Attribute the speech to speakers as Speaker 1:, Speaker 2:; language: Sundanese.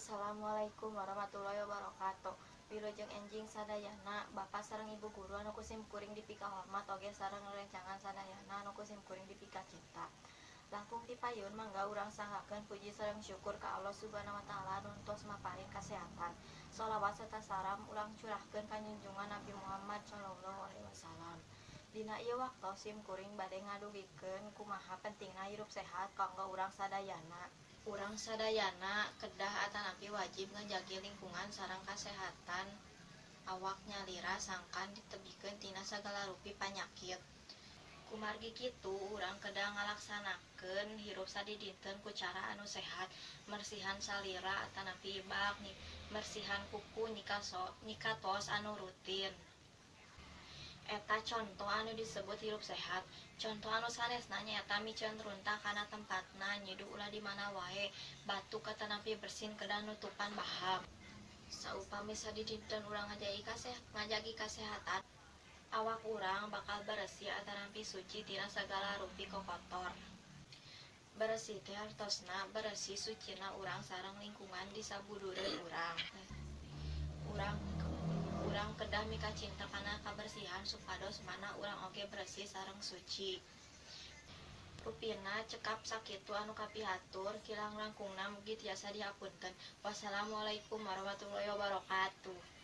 Speaker 1: Assalamualaikum warahmatullahi wabarakatuh. Wilujeng enjing sadayana, Bapak sareng Ibu guru anu ku sim kuring dipikahormat oge sareng rerencangan sadayana anu ku sim kuring dipikacinta. Langkung ti payun, mangga urang sanggakeun puji sareng syukur ka Allah Subhanahu wa Taala nu tos maparin kasehatan. Sholawat serta salam urang curahkeun ka junjungan Nabi Muhammad Shallallahu Alaihi Wasallam. Dina ieu waktos, sim kuring bade ngadugikeun kumaha pentingna hirup sehat kanggo urang sadayana. Urang sadayana kedah atanapi wajib ngajagi lingkungan sareng kasehatan awak nyalira sangkan ditebihkeun tina sagala rupi panyakit. Kumargi kitu, urang kedah ngalaksanakeun hirup sadidinten ku cara anu sehat, mersihan salira atanapi ibak, mersihan kuku, nyikat tos anu rutin. Eta conto anu disebut hirup sehat. Conto anu sanesna nyaeta miceun runtah kana tempatna, nyiduh ulah di mana wae, batuk atanapi bersin kedah nutupan bahak. Saupami sadidinten urang ngajagi kasehatan, awak urang bakal beresih atanapi suci tina sagala rupi kokotor. Beresih teh hartosna beresih sucina urang sareng lingkungan di sabudureun urang. Urang kedah mikacinta kana kabersihan supados mana urang oge beresih sareng suci. Rupina cekap sakitu anu kapihatur, kirang langkungna mugi tiasa dihapunten. Wassalamualaikum warahmatullahi wabarakatuh.